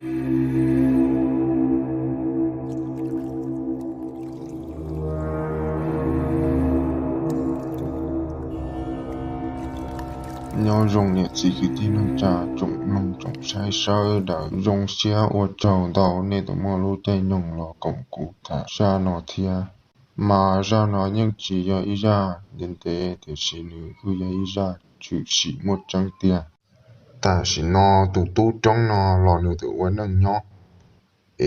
Nyob zoo niam txiv kwv tij neej tsa tsoom mloog tsoom saib sawv daws, zoo siab ua tsaug ntau nej tau muaj lub caij nyoog los koom kuv tham zaj no thiab. Mas zaj no yeej tsis yog ib zaj ntev ntev, tiam sis nws kuj yog ib zaj tshwm sim muaj tseeb tiag. Tam sim no tus tub Roob no los nws twb ua neej nyob,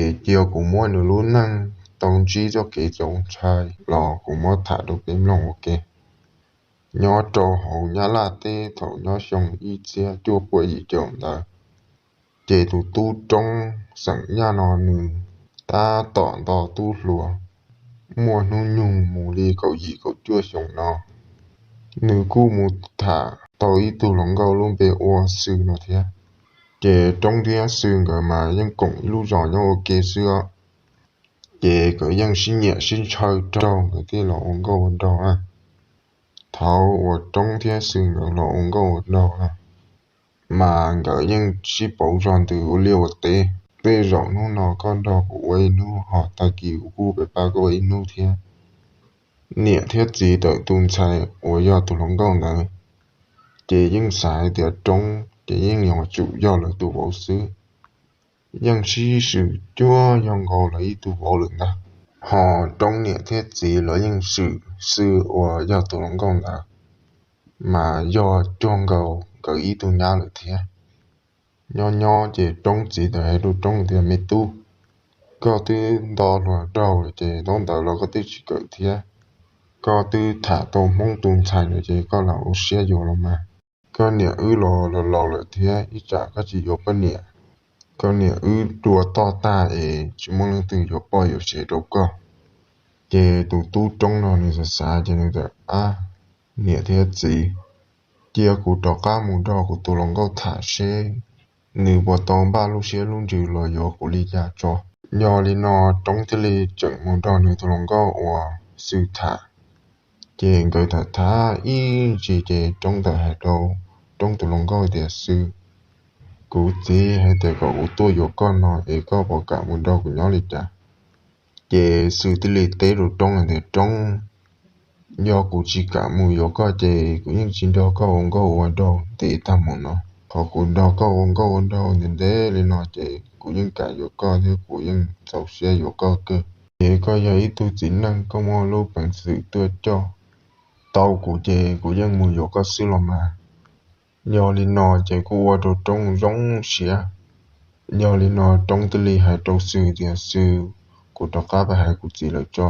es cia kuv muab nws lub neej tau ntsib txoj kev txaus ntshai los kuv muab tham rau peb mloog ua ke. Nyob rau hauv Nyab Laj teb thaum nyob xyoo ib txhiab cuaj puas yim caum ntawd, ces tus tub Roob xeem Nyab no nws tab tom nto tub hluas, muaj hnub nyoog mus li kaum yim kaum cuaj xyoo no. Nws kuj mus tham tau ib tug hluas nkauj lub npe ua Xwm no thiab. Ces Roob thiab Xwm nkawd mas yeej koom ib lub zos nyob ua ke xwb os. Ces nkawd yeej sib nyiam sib ntshaw raug nkawd thiaj los ua nkauj ua nraug na. Thaum uas Roob thiab Xwm nkawd los ua nkauj ua nraug na, mas nkawd yeej sib pauv zog ntws ua liaj ua teb. Tej zaum hnub no koj nrog kuv ua ib hnub, ho tag kis kuv kuj pab koj ua ib hnub thiab. Niam thiab txiv ntawm tus ntxhais uas yog tus hluas nkauj ntawd, ces yeej xav hais tias Roob ces yeej yuav tsum yog lawv tus vauv xwb. Yeej sib swm cuag yog nkaus lawv ib tug vauv lawm ntag. Ho Roob niam thiab txiv los yeej swm Xwm uas yog tus hluas nkauj ntawd, mas yog cuag nkaus nkawd ib tug nyab lawm thiab. Nyob nyob ces Roob txiv txawm hais rau Roob tias, Me tub, koj twb nto hluas raug lawm ces ntaub ntawv los koj twb tsis kawm thiab. Koj twb tham tau Hmoob tus ntxhais lawm ces koj lam ua siab yuav los mas. Koj niam wb los laus laus lawm thiab, ib tsam koj tsis yuav poj niam, koj niam wb dua toj tag es tsis muaj leej twg yuav poj yuav sev rau koj. Ces tus tub Roob no nws xav xav ces nws tias, Ab, niam thiab txiv, cia kuv rov qab mus nrog kuv tus hluas nkauj tham seb nws puas tau npaj lub siab lub ntsws los yuav kuv li cas tso. Yog li no Roob thiaj li tseem mus nrog nws tus hluas nkauj uas Xwm tham. Ces nkawd tham tham ib ntsis ces Roob txawm hais rau Roob tus hluas nkauj tias, Xwm, kuv txiv hais tias kom kuv tuaj yuav koj no es koj puas kam mus nrog kuv nyob li cas? Ces Xwm thiaj li teb rau Roob hais tias, Roob, yog kuv tsis kam mus yuav koj ces kuv yeej tsis nrog koj ua nkauj ua nraug ntev tag mus no. Qhov kuv nrog koj ua nkauj ua nraug ntev ntev li no ces kuv yeej kam yuav koj thiab kuv yeej txaus siab yuav koj kawg. Ces koj yog ib tug txiv neej, koj muaj lub peev xwm tuaj coj tau kuv ces kuv yeej mus yuav koj xwb los mas. Yog li no ces kuj ua rau Roob zoo siab. Yog li no Roob thiaj li hais rau Xwm tias, Xwm, kuv rov qab pab hais kuv txiv lawv tso,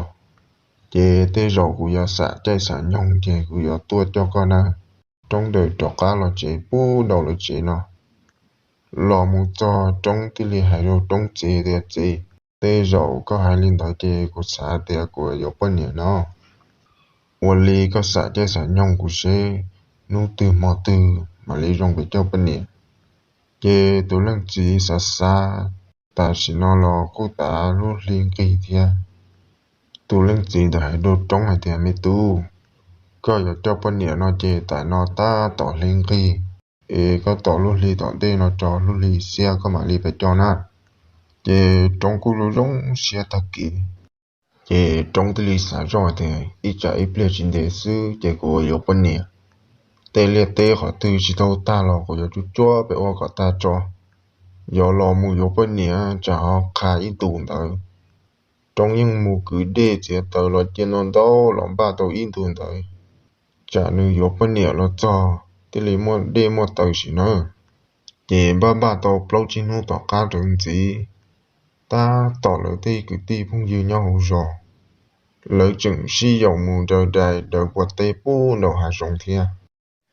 ces tej zaum kuv yuav xam caij xam nyoog ces kuv yuav tuaj coj koj na. Roob txawm rov qab los tsev pub nraum lawv tsev no. Los mus txog Roob thiaj li hais rau Roob txiv tias, Txiv, tej zaum koj hais li ntawd ces kuv xav tias kuv yuav poj niam no. Ua li koj xam caij xam nyoog kuv seb hnub twg hmo twg mam li zoo pem coj poj niam. Ces tus leej txiv xav xav, tam sim no los kuj tav lub hli nqig thiab. Tus leej txiv ntawd hais rau Roob hais tias, Me tub, koj yuav coj poj niam no ces tam no tab tom hli nqig, es koj tos lub hli tom ntej no tso, lub hli xiab koj mam li pem coj na. Ces Roob kuj zoo zoo siab tag kis. Ces Roob thiaj li xav zoj tias, Ib tsam ib pliag tsis ntev xwb ces kuv yuav poj niam. Tej liaj teb qhov twg tsis tau tag los kuv yuav tsuab tsuab pem ua kom tag tso. Yuav los mus yuav poj niam tsam ho qha ib ntus ntawd. Roob yeej mus kwv dej txiav taws los cia no ntau los npaj tau ib ntus ntawd. Tsam nws yuav poj niam los txog thiaj li muaj dej muaj taws sim na. Ces npaj npaj tau plaub tsib hnub tom qab rawv ntxiv, tab tom lawv tej kwv tij phooj ywg nyob hauv zos, lawv tseem sib yaum mus raws dais raws npua teb pub nraum hav zoov thiab.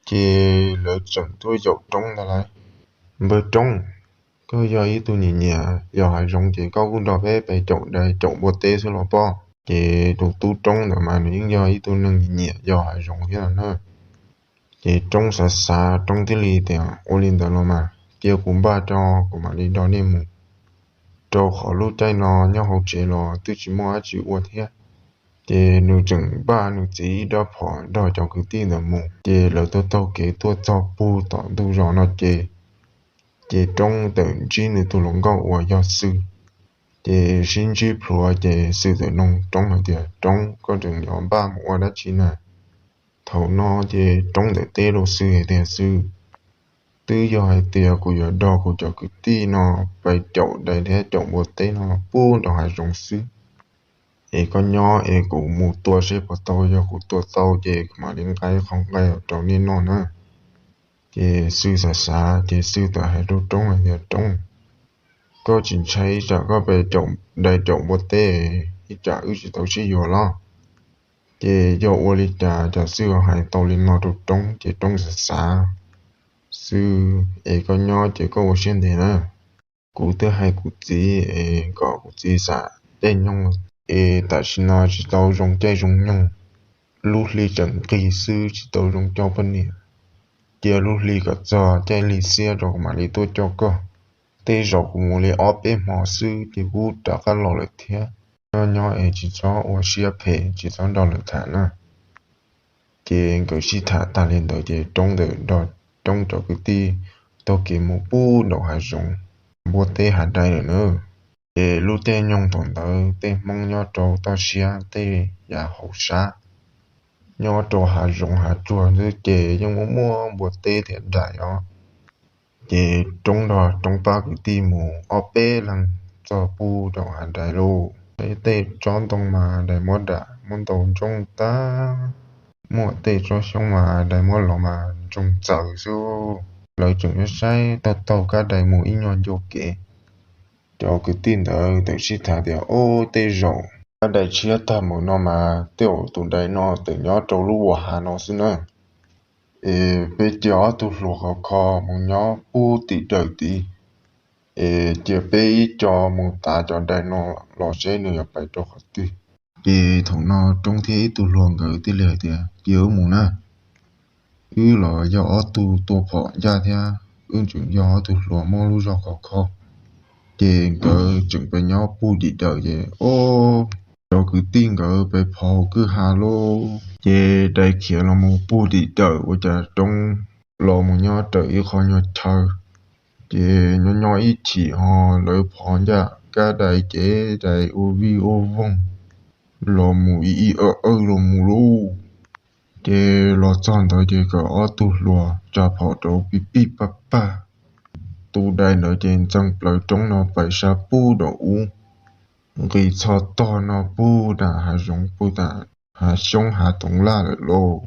Ces lawv tseem tuaj yaum Roob ntag lauj. Npawg Roob, koj yog ib tug nyiam nyiam yos hav zoov ces koj kuj nrog peb pem caum dais caum npua teb xwb los pob. Ces tus tub Roob ntawd mas nws yeej yog ib tug neeg nyiam nyiam yos hav zoov thiab na. Ces Roob xav xav Roob thiaj li tias, Ua li ntawd los mas cia kuv npaj tso, kuv mam li nrog nej mus, rau qhov lub caij no nyob hauv tsev los twb tsis muaj dab tsi ua thiab. Ces nws tseem npaj nws txiv ib rab phom nrog cov kwv tij ntawd mus. Ces lawv taug taug kev tuaj txog puag tom ntug zos no ces Ces Roob txawm ntsib nws tus hluas nkauj uas yog Xwm, ces sib ntsib plhuav ces Xwm txawm noog Roob hais tias, Roob, koj tseem yuav npaj mus ua dab tsi na? Thaum no ces Roob txawm teb rau Xwm hais tias, Xwm, twb yog hais tias kuv yuav nrog kuv cov kwv tij no pais caum dais thiab caum npua teb no pub nraum hav zoov xwb, es koj nyob es kuv mus tua seb puas tau, yog kuv tua tau ces kuv mam li nqa qhov nqaij rau nej noj na. Ces Xwm xav xav ces Xwm txawm hais rau Roob hais tias, Roob, koj tsis ntshai ib tsam koj pais caum dais caum npua teb, ib tsam wb tsis tau sib yuav los? Ces yog ua li cas cas Xwm ho hais tau li no rau Roob, ces Roob xav xav, Xwm, es koj nyob ces koj ua siab ntev na. Kuv twb hais kuv txiv es kom kuv txiv xam caij nyoog, es tam sim no tsis tau zoo caij zoo nyoog, lub hli tseem nqig xwb tsis tau zoo coj poj niam. Cia lub hli kom txog caij hli xiab rau kuv mam li tuaj coj koj. Tej zaum kuv mus li ob peb hmo xwb ces kuv rov qab los lawm thiab. Nyob nyob es tsis txhob ua siab phem, tsis txhob nrog lawv tham na. Ces nkawd sib tham tag li ntawd ces Roob ntawm nrog Roob cov kwv tij taug kev mus pub nraum hav zoov, npua teb hav dais lawm na. Ces lub caij nyoog thaum ntawd tej Hmoob nyob rau toj siab tej yav hauv sab, nyob rau hav zoov hav tsuag xwb ces yeej muaj muaj npua teb thiab dais os. Ces Roob nrog Roob pab kwv tij mus ob peb leeg txog pub nraum hav dais lauj. Tej tsob ntoo mas dais muab dam muab ntaus ntsoog tag, muaj tej tsob xyoob mas dais muab los mas ntsoog txaws xwb. Lawv tseem saib taug taug kab dais mus ib nyuag ncua kev. Cov kwv tij ntawd txawm sib tham tias, Ob, tej zaum kab dais tshiab tag mus no mas tej zaum tus dais no tseem nyob rau lub vas hav no xwb na. Es peb cia ob tug hluas khov kho mus nyob pub tim dawm tid, es cia peb ib co mus tav cov dais no los seb nws yuav pais rau qhov twg. Ces thaum no Roob thiab ib tug hluas nkawd thiaj li hais tias, Cia wb mus na, wb los yog ob tug tua phom ncaj thiab wb tseem yog ob tug hluas muaj lub zog khov kho. Ces nkawd tseem pais nyob pug tim dawm ces, o, cov kwv tij nkawd pais phov kwj ha lauj. Ces dais khiav los mus pug tim dawm ua cas Roob los mus nyob raws ib qho nyuag chaw. Ces nyob nyob ib chim ho lawv phov ncaj kab dais ces dais ua vij ua voog los mus ib ib awj awj los mus lauj. Ces los txog ntawd ces kom ob tug hluas tsa phom rau pij pij paj paj. Tus dais ntawd ces ntxeev plaws Roob no pais sab pub nraum ub, nqis txhos tog no pug nram hav zoov pug nram hav xyoob hav toov laj lawm lauj.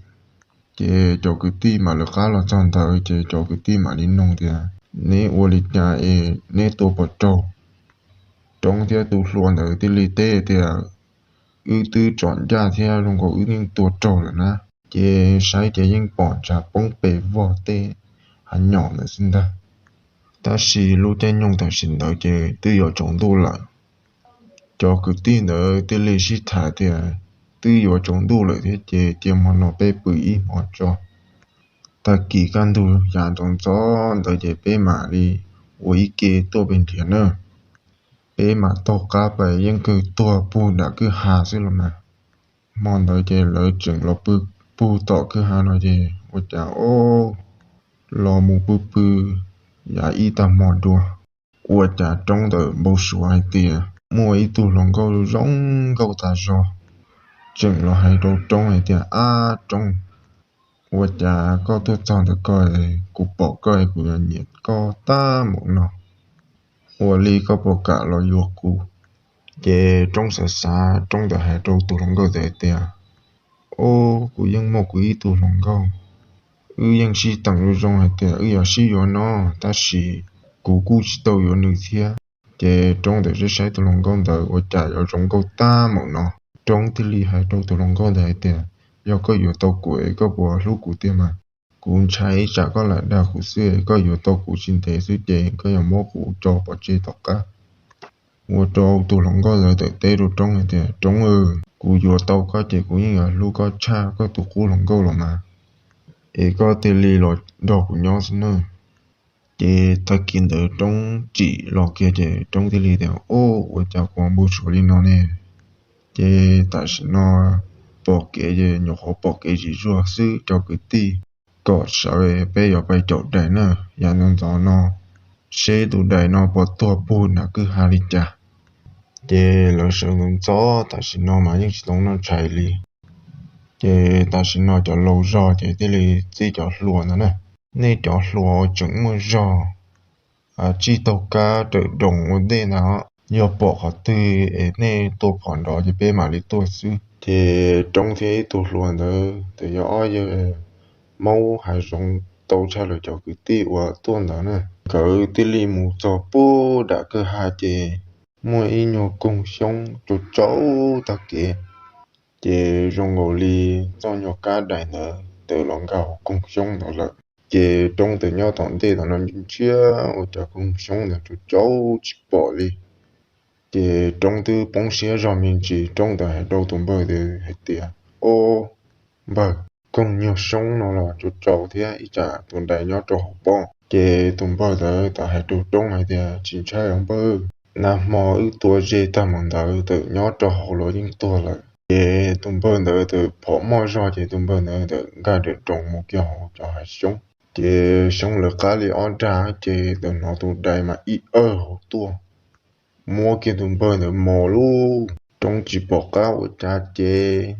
Ces cov kwv tij mam lawv qab los txog ntawd ces cov kwv tij mam li noog tias, Neb ua li cas es neb tua puas raug? Roob thiab tus hluas ntawd thiaj li teb tias, Wb twb tsom ncaj thiab zoo nkaus wb yeej tua raug lawm na. Ces saib ces yeej pom tsav poob pes vog tej hav nyom ntawd xwb ntag. Tab sis lub caij nyoog tam sim ntawd ces twb yuav tsaus ntuj lawm. Cov kwv tij ntawd thiaj li sib tham tias, Twb yuav tsaus ntuj lawm thiab ces cia hmo no peb pw ib hmo tso. Tag kis kaj ntug yav ntxov ntxov ntawd ces peb mam li ua ib ke tuaj pem nrhiav na. Peb mam taug qab pais yeej kawg tuag pug nram kwj ha xwb los mas. Hmo ntawd ces lawv tseem los pw pug tom kwj ha no ces ua cas o, los mus pw pw yav ib tag hmo dua, ua cas Roob ntawm npau suav hais tias muaj ib tug hluas nkauj zoo nkauj tas zog tseem los hais rau Roob hais tias, Ab Roob, ua cas koj tuaj txog ntawm ko, kuv pom koj kuv yuav nyiam koj tag npaum no, ua li koj puas kam los yuav kuv? Ces Roob xav xav, Roob ntawd hais rau tus hluas nkauj ntawd hais tias, O, kuv yeej muaj kuv ib tug hluas nkauj, wb yeej sib teem zoo zoo hais tias wb yuav sib yuav no, tab sis kuv kuj tsis tau yuav nws thiab. Ces Roob ntawd saib saib tus hluas nkauj ntawd ua cas yuav zoo nkauj tag npaum no. Roob thiaj li hais rau tus hluas nkauj ntawd hais tias, Yog koj yuav tau kuv es koj puas hlub kuv tiag mas? Kuv ntshai ib tsam koj lam dag kuv xwb es koj yuav tau kuv tsis ntev xwb ces koj yuav muab kuv tso pov tseg tom qab. Ua rau tus hluas nkauj ntawd txawm teb rau Roob hais tias, Roob, kuv yuav tau koj ces kuv yeej yuav hlub koj tshaj koj tus qub hluas nkauj los mas, es koj cia li los nrog kuv nyob xwb nawb. Ces tag kis ntawd Roob tsim los kiag ces Roob thiaj li tias, O, ua cas kuv npau suav li no ne? Ces tam sim no pom kev ces nyuam qhuav pom kev zim zuag xwb cov kwv tij, kom sawv peb yuav pais caum dais na, yav ntxov ntxov no seb tus dais no puas tuag puag nram kwj ha li cas. Ces lawv sawv ntxov ntxov, tam sim no mas yeej tsis tau noj tshais li. Ces tam sim no cov laus zog ces thiaj li txib cov hluas ntawd na: Nej cov hluas uas tseem muaj zog, tsij taug kab raws doos ua ntej ntag, yog pom qhov twg es nej tua phom nrov ces peb mam li tuaj xwb. Ces Roob thiab ib tug hluas ntawd txawm yog ob yawg maub hav zoov tau tshaj lawm cov kwv tij uas tuaj ntawd na, nkawd thiaj li mus txog puag nram kwj ha ces muaj ib nyuag koog xyoob tsaus tsaus tag kev. Ces zoo nkaus li txoj nyuag kab dais ntawd tawm los nkag hauv koog xyoob ntawd lawm. Ces Roob txawm nyob tom ntej tom no ntsiab ua cas koog xyoob ntawd tsaus tsaus tsis pom li. Ces Roob twb poob siab zog me ntsis, Roob txawm hais rau tus npawg ntawd hais tias, Ob npawg, koog nyuag xyoob no los tsaus tsaus thiab, ib tsam tus dais nyob rau hauv pob. Ces tus npawg ntawd txawm hais rau Roob hais tias, Tsis ntshai os npawg, nag hmo wb tua ze tag mus ntawd txawm nyob rau hauv los yeej tuag lawm. Ces tus npawg ntawd txawm phom moj zog ces tus npawg ntawd txawm nkag dawm roos mus kiag hauv cov hav xyoob. Ces xyoob lawv qab li ob nrag ces txawm hnov tus dais mas ib awg hauv tuaj, muab kiag tus npawg ntawd mos lauj. Roob tsis pom qab ua cas ces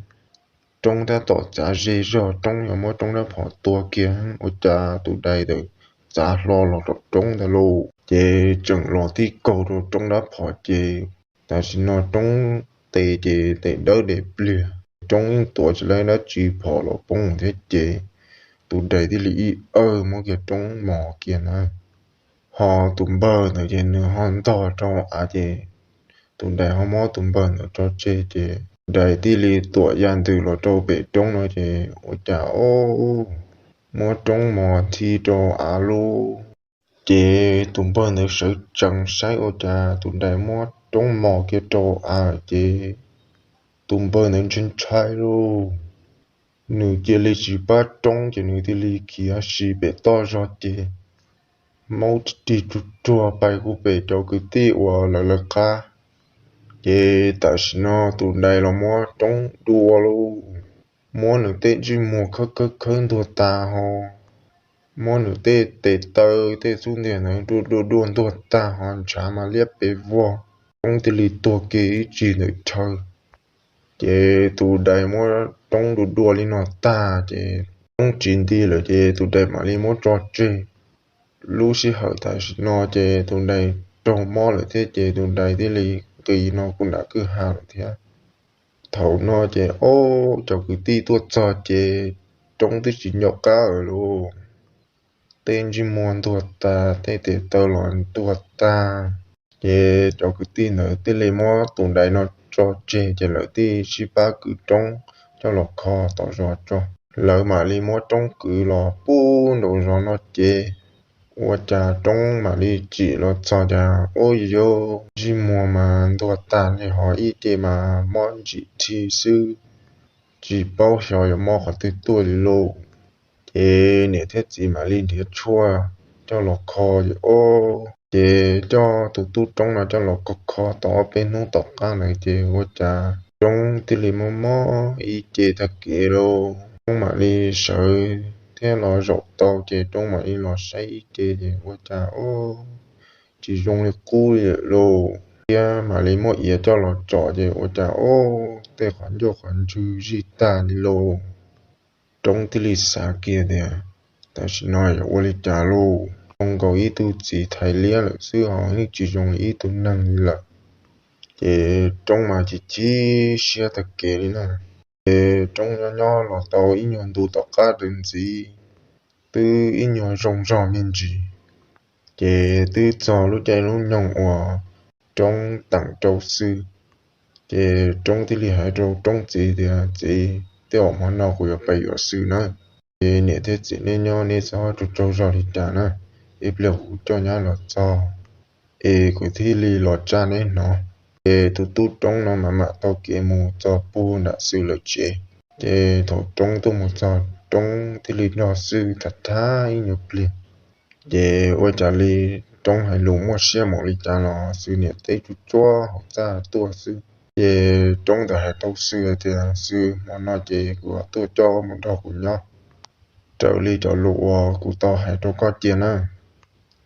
Roob tab tom txav ze zog, Roob yuav muab Roob rab phom tua kiag ua cas tus dais txawm txav hlo los rau Roob ntag lauj. Ces tseem los tib kaug rau Roob rab phom ces tam sim no Roob tes ces tes dawb tes pliag, Roob yeej tuav tsis tau dab tsi, phom los poob thiab ces tus dais thiaj li ib awg muab kiag Roob mos kiag na. Ho tus npawg ntawd ces nws ho ntog rau av ces tus dais ho muab tus npawg ntawd tso tseg ces tus dais thiaj li tuam ya ntws los rau pem Roob no ces ua cas ob muab Roob mos nthi rau av lauj. Ces tus npawg ntawd sawv tsees saib ua cas tus dais muab Roob mos kiag rau av ces tus npawg ntawd ntshai ntshai lauj. Nws cia li tsis pab Roob ces nws thiaj li khiav si pem toj zog ces maub rig rig ruag ruag pais kuj pem cov kwv tij uas lawv lawv qab. Ces tam sim no tus dais los muab Roob dua lauj, muab nws tej ntsej muag khawb khawb khawb ntuag tas ho muab nws tej tes taw tej xub ntiag ntawd dua dua dua ntuag tag ho ntshav mas liab pes vog. Roob thiaj li tuag kiag ib tsig ntawm chaw. Ces tus dais muab Roob dua dua li no tag ces Roob tsis nti lawm ces tus dais mam li muab tso tseg. Lub sij hawm tam sim no ces tus dais raug mob lawm thiab ces tus dais thiaj li nqis no kuj nram kwj ha lawm thiab. Thaum no ces ob cov kwv tij tuaj txog ces Roob twb tsis nco qab lawm lauj. Tej ntsej muag ntuag tas, tej tes taw los ntuag tag. Ces cov kwv tij ntawd thiaj li muab tus dais no tso tseg ces lawv thiaj sib pab kwv Roob coj los kho tom zos tso. Lawv mam li muab Roob kwv los pub nraum zos no ces ua cas Roob mam li tsim los txog cas ub yog ntsej muag mas ntuag tag li ho ib ce mas mob ntsim rhi xwb, tsis paub xyov yuav mob qhov twg tuaj li lauj. Ces niam thiab txiv mam li nrhiav tshuaj coj los kho ces ob, ces coj tus tub Roob no coj los kho kho tau ob peb hnub tom qab ntawd ces ua cas Roob thiaj li mob mob ib ce tag kev lauj. Roob mam li sawv thiab los zaum tau ces Roob mam li los saib ib ce ces ua cas ob, tsis zoo li qub li lawm lauj. Thiab mam li muab iav coj los tsom ces ua cas ob, tej qhov ncauj qhov ntswg zij tag li lauj. Roob thiaj li xav kiag tias tam sim no yuav ua li cas lauj, zoo nkaus ib tug txiv thais liab lawm xwb ho yeej tsis zoo li ib tug neeg li lawm. Ces Roob mas chim chim siab tag kev li na. Ces Roob nyob nyob los tau ib nyuag ntu tom qab ntawd ntxiv, twb ib nyuag zoo zog me ntsis, ces twb txog lub caij lub nyoog uas Roob teem rau Xwb. Ces Roob thiaj li hais rau Roob txiv tias, Txiv, tej zaum hmo no kuv yuav pais yuav Xwb na. Ces niam thiab txiv, neb nyob neb txhob tsaug tsaug zog li cas na, ib pliag kuv coj nyab los txog es kuv thiaj li los tsa neb hnov. Ces tus tub Roob no mam mam taug kev mus txog puag nram Xwb lawv tsev. Ces thaum Roob tuaj mus txog, Roob thiaj li nrog Xwb tham tham ib nyuag pliag. Ces ua cas li Roob hais lus muaj siab npaum li cas los Xwb niam teb tsuj tsuab hauv txaj tuaj xwb. Ces Roob txawm hais rau Xwb tias, Xwb, hmo no ces kuv tuaj coj mus nrog kuv nyob raws li cov lus uas kuv tau hais rau koj cia na.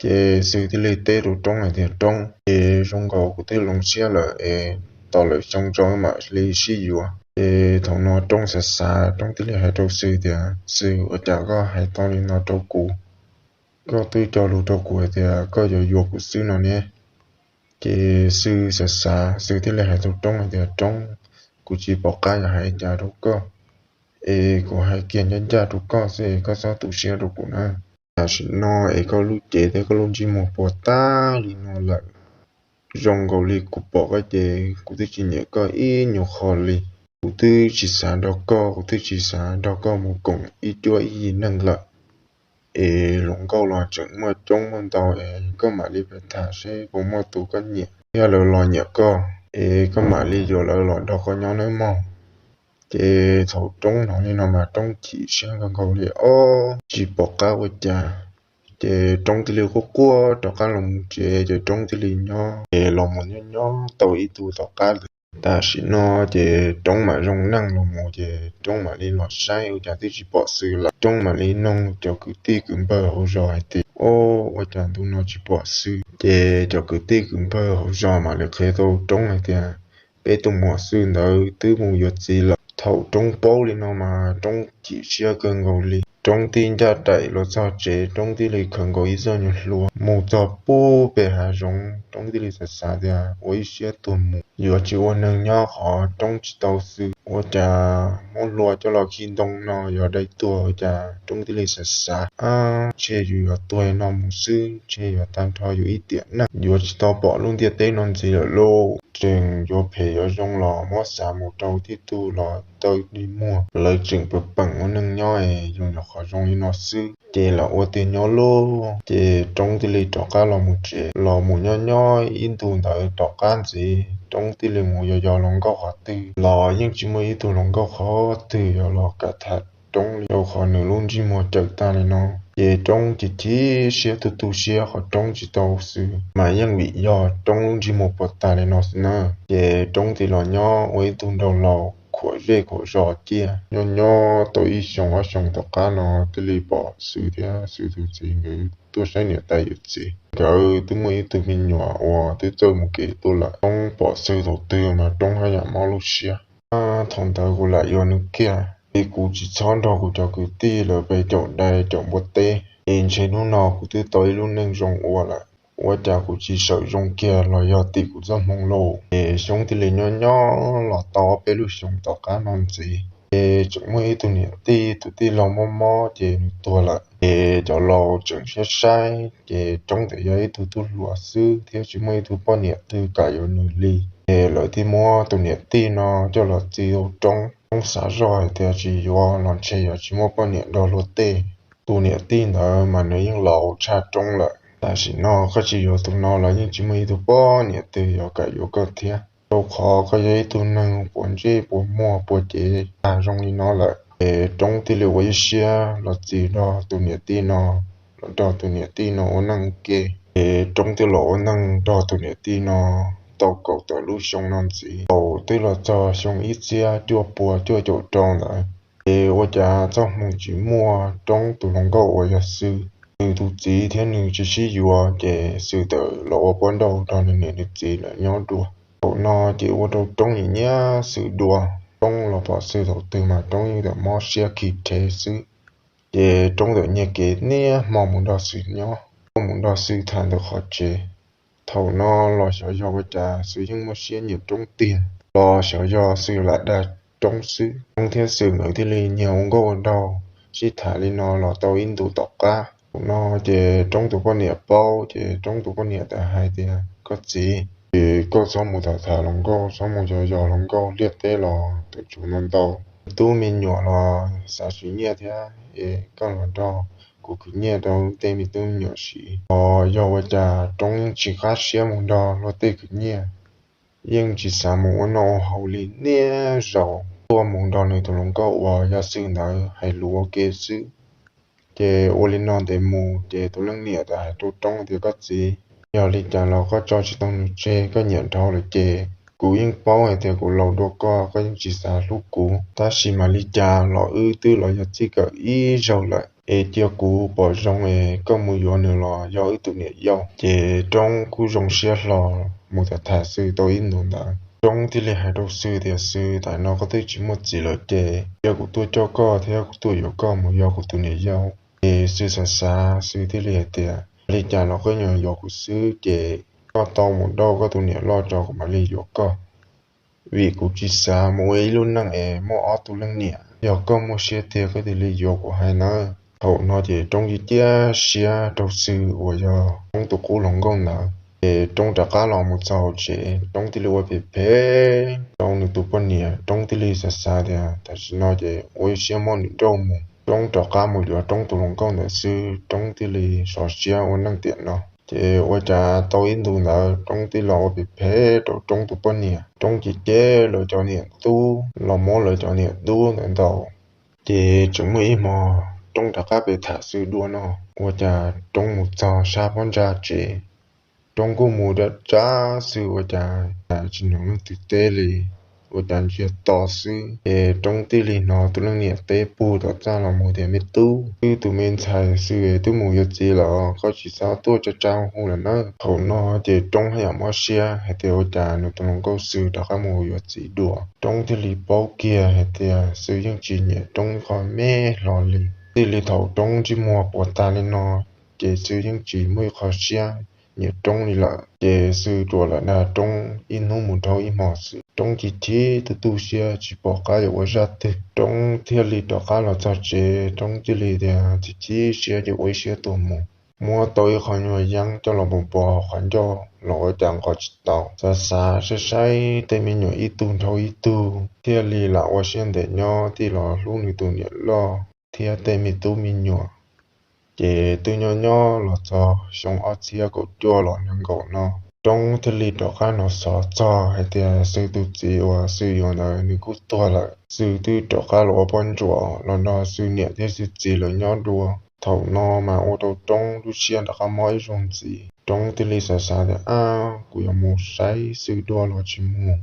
Ces Xwm thiaj li teb rau Roob hais tias, Roob, es zoo nkaus kuv twb hloov siab lawm es tos lawm xyoo tso mam li sib yuav. Ces thaum no Roob xav xav, Roob thiaj li hais rau Xwm tias, Xwm, ua cas koj hais tau li no rau kuv? Koj twb cog lus rau kuv hais tias koj yuav yuav kuv xwb no ne. Ces Xwm xav xav, Xwm thiaj li hais rau Roob hais tias, Roob, kuv tsis pom qab yuav hais cas rau koj, es kuv hais kiag ncaj ncaj rau koj xwb es koj txhob tu siab rau kuv na. Tam sim no es koj lub cev thiab koj lub ntsej muag puas tag li no lawm. Zoo nkaus li kuv pom koj ces kuv twb tsis nyiam koj ib nyuag qho li. Kuv twb tsis xav nrog koj, kuv twb tsis xav nrog koj mus koom ib cuab ib yig neeg lawm. Es hluas nkauj los tseem muaj coob muaj ntau es koj mam li pes tham seb puas muaj tus koj nyiam thiab lawv los nyiam koj, es koj mam li yuav lawv los nrog koj nyob nawb mog. Ces thaum Roob hnov li no mas Roob chim siab kawg nkaus li os, tsis pom qab ua cas. Ces Roob thiaj li quaj quaj rov qab los mus tsev, ces Roob thiaj li nyob, ces los mus nyob nyob tau ib ntus tom qab ntawd. Tam sim no ces Roob mam zoo neej los mus, ces Roob mam li los saib ua cas twb tsis pom Xwm lawm. Roob mam li noog cov kwv tij kwv npawg hauv zos hais tias, Au, ua cas ntu no tsis pom Xwm? Ces cov kwv tij kwv npawg hauv zos mam li qhia tau Roob hais tias, Peb tus muam Xwm ntawd twb mus yuav txiv lawm. Thaum Roob paub li no mas Roob chim siab kawg nkaus li. Roob thiaj ncaj nraim los txog tsev, Roob thiaj li khaws nkaus ib txoj nyuag hlua mus txog pub pem hav zoov. Roob thiaj li xav xav tias ua ib siab tuag mus, yuav tsis ua neeg nyob qhov Roob tsis tau Xwm. Ua cas muab hlua coj los khi ntoo no yuav dai tuag. Ua cas Roob thiaj li xav xav, Ab, ntshe yus yuav tuag no mus xwb, ntshe yuav tag nrho yus ib tiam neej, yuav tsis tau pom lub ntiaj teb no ntxiv lawm lauj. Tseem yuav phem yuav zoo los muab xav mus rau tib tug los tawg dig muag, lawv tseem peem peem ua neej nyob es yus nyuam qhuav zoo li no xwb, ces lam ua tiag nyob lauj. Ces Roob thiaj li rov qab los mus tsev, los mus nyob nyob ib ntus ntawd tom qab ntxiv, Roob thiaj li mus yos yos hluas nkauj qhov twg los yeej tsis muaj ib tug hluas nkauj qhov twg yuav los kam tham Roob li, rau qhov nws lub ntsej muag cawm tag li no. Ces Roob chim chim siab tu tu siab qhov Roob tsis tau Xwm, mas yeej vim yog Roob lub ntsej muag puas tag li no xwb na. Ces Roob thiaj los nyob ua ib tug nraug laus khuam zej khuam zos ciaj. Nyob nyob tau ib xyoo ob xyoo tom qab no thiaj li pom Xwm thiab Xwm tus txiv nkawd tuaj saib niam tais yawm txiv. Nkawd twb muaj ib tug me nyuam uas twb txawj mus kev tuaj lawm. Roob pom Xwm thaum twg mas Roob haj yam mob lub siab. Thaum ntawd kuv lam yuav nws kiag, es kuv tsis txhob nrog kuv cov kwv tij lawv pes caum dais caum npua teb, es ntshe hnub no kuv twb tau ib lub neej zoo ua lawm. Ua cas kuv tsis sawm zoo kiag los yog tim kuv txoj hmoo lauj? Es Xyoob thiaj li nyob nyob los tau ob peb lub xyoo tom qab no ntxiv, ces tseem muaj ib tug niam tij, tus tij laug mob mob ces nws tuag lawm. Ces cov laus tseem saib saib, ces Roob tseem yog ib tug tub hluas xwb thiab tsis muaj ib tug poj niam twg kam yuav nws li. Ces lawv thiaj muab tus niam tij no coj los txi rau Roob. Roob xav zoj hais tias tsis yuav los ntshe yuav tsis muaj poj niam nrog luag tej. Tus niam tij ntawd mas nws yeej laus tshaj Roob lawm. Tam sim no koj tsis yuav tus no los yeej tsis muaj ib tug poj niam twg yuav kam yuav koj thiab, rau qhov koj yog ib tug neeg puas ntsej puas muag puas cev tag zoo li no lawm. Ces Roob thiaj li ua ib siab los txi nrog tus niam tij no, los nrog tus niam tij no ua neej ua ke. Ces Roob thiaj los ua neej nrog tus niam tij no tau kaum tawm lub xyoo no ntxiv. Thaum twb los txog xyoo ib txhiab cuaj pua cuaj caum rau ntawd, ces ua cas txoj hmoo tsis muaj, Roob tus hluas nkauj uas yog Xwm, nws tus txiv thiab nws tsis sib yuav, ces Xwm txawm los ua poj nrauj nrog nws niam nws txiv lawm nyob dua. Thaum no ces ua rau Roob nyiam nyiam Xwm dua. Roob los pom Xwm thaum twg mas Roob yeej txawm mob siab khi rhe xwb. Ces Roob txawm nyiag kev niaj hmo mus nrog Xwm nyob, mus nrog Xwm tham ntawm qhov tsev. Thaum no los xyov yog ua cas Xwm yeej muaj siab nyiam Roob tiag, los xyov yog Xwm lam dag Roob xwb. Roob thiab Xwm nkawd thiaj li nyiag ua nkauj ua nraug sib tham li no los tau ib ntus tom qab. Thaum no ces Roob tus poj niam paub, ces Roob tus poj niam txawm hais tias, Koj txiv, ces koj txhob mus tham tham hluas nkauj, txhob mus yos yos hluas nkauj, liaj teb los tseem tshuav ntau ntau. Me tub me nyuam los xav siv nyiaj thiab, es koj los nrog kuv khwv nyiaj rau tej me tub me nyuam siv. Los yog ua cas Roob yeej tsis qab siab mus nrog luag tej khwv nyiaj, yeej tsis xav mus ua noj ua haus li niaj zaus, tuaj mus nrog nws tus hluas nkauj uas yog Xwm ntawd hais lus ua ke xwb. Ces ua li no ntev mus ces tus leej niam txawm hais rau Roob tias, Koj txiv, yog li cas los koj tso tsis tau nws tseg, koj nyiam dhau lawm ces kuv yeej paub hais tias kuv laus dua koj, koj yeej tsis xav hlub kuv, tab sis mas li cas los wb twb los yog txij nkawm ib zaug lawm. es cia kuv pom zoo es koj mus yuav nws los yog wb tus niam yau. Ces Roob kuj zoo siab hlo mus tham tham Xwm tau ib ntus ntawd, Roob thiaj li hais rau Xwm tias, Xwm, tam no koj twb tsis muaj txiv lawm ces cia kuv tuaj coj koj thiab kuv tuaj yuav koj mus yog kuv tus niam yau. Ces Xwm xav xav, Xwm thiaj li hais tias, Li cas los koj yuav yuav kuv xwb ces koj tau mus dauj koj tus niam loj tso kuv mam li yuav koj, vim kuv tsis xav mus ua ib lub neej es muaj ob tug leej niam. Yog koj muaj siab tiag koj thiaj li yuav kuv hais nawb. Thaum no ces Roob cia siab rau Xwm uas yog Roob tus qub hluas nkauj ntawd. Ces Roob rov qab los mus txog hauv tsev, Roob thiaj li ua phem phem rau nws tus poj niam. Roob thiaj li xav xav tias tam sim no ces ua ib siab muab nws nrauj mus, Roob rov qab mus yuav Roob tus hluas nkauj ntawd xwb, Roob thiaj li sov siab ua neej tiam no. Ces ua cas tau ib ntus ntawd Roob thiaj los ua phem phem rau Roob tus poj niam. Roob cem cem lawv cov niam tub los muab lawv cov niam tub ntawd ntaus. Ces tseem muaj ib hmo Roob rov qab pem tham Xwm dua no, ua cas Roob mus txog sab phab ntsa tsev, Roob kuj mus dab tsa Xwm ua cas tsis hnov leej twg teb li, ua cas ntsiag to xwb. Ces Roob thiaj li hnov tus leej niam teb puag tom txaj los mus tias, Me tub, wb tus me ntxhais Xwm twb mus yuav txiv lawm, koj tsis txhob tuaj tsa tsa hu lawm nawb. Thaum no ces Roob haj yam mob siab hais tias ua cas nws tus hluas nkauj Xwm rov qab mus yuav txiv dua. Roob thiaj li paub kiag hais tias Xwm yeej tsis nyiam Roob ib qho me hlo li. Txij li thaum Roob ntsej muag puas tag li no, ces Xwm yeej tsis muaj ib qho siab nyiam Roob li lawm. Ces Xwm tsuas lam dag Roob ib hnub mus dhau ib hmo xwb. Roob chim chim tu tu siab tsis pom qab yuav ua zaj twg, Roob thiaj li rov qab los txog tsev. Roob thiaj li tias chim chim siab ces ua ib siab tuag mus, muab tau ib qho nyuag yeeb coj los pos pos qhov ncauj los ua cas nqos tsis tau. Xav xav saib saib tej me nyuam ib tug dhau ib tug, thiaj li lam ua siab ntev nyob tij los hlub nws tus niam loj thiab tej me tub me nyuam. Ces twb nyob nyob los txog xyoo ob txhiab kaum cuaj los nees nkaum no, Roob thiaj li rov qab hnov xov txog hais tias Xwm tus txiv uas Xwm yuav ntawd nws kuj tuag lawm. Xwm twb rov qab los ua poj ntsuam los nrog Xwm niam thiab Xwm txiv lawv nyob dua. Thaum no mas ua rau Roob lub siab rov qab mob ib zaug ntxiv. Roob thiaj li xav xav tias, Ab, kuv yuav mus saib Xwm dua los tsis mus?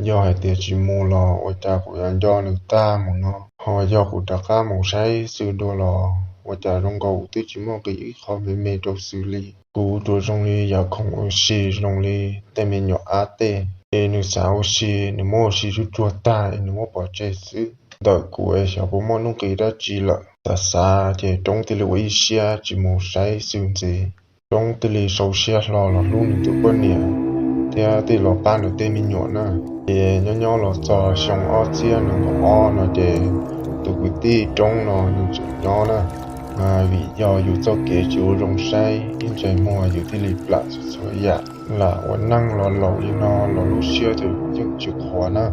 Yog hais tias tsis mus los ua cas kuv yuav nco nws tag mus no? Ho yog kuv rov qab mus saib Xwm dua los ua cas zoo nkaus kuv twb tsis muaj nqis ib qho me me rau Xwm li. Kuv tsuas zoo li yam khoom ua si zoo li tej me nyuam ab tej, es nws xav ua si nws muab ua si tsuj tsuag tag es nws muab pov tseg xwb. Ntawm kuv es xyov puas muaj nuj nqis dab tsi lawm. Xav xav ces Roob thiaj li ua ib siab tsis mus saib Xwm ntxiv. Roob thiaj li sau siab hlo los hlub nws tus poj niam thiab thiaj los pab nws tej me nyuam na. Ces nyob nyob los txog xyoo ob txhiab nees nkaum ob no ces tus kwv tij Roob no nws tseem nyob na, mas vim yog yus txoj kev tsis ua zoo saib ib ntsais muag yus thiaj li plam txhua txhua yam. Lam ua neej los laus li no los lub siab ces yeej tsis qhuav na.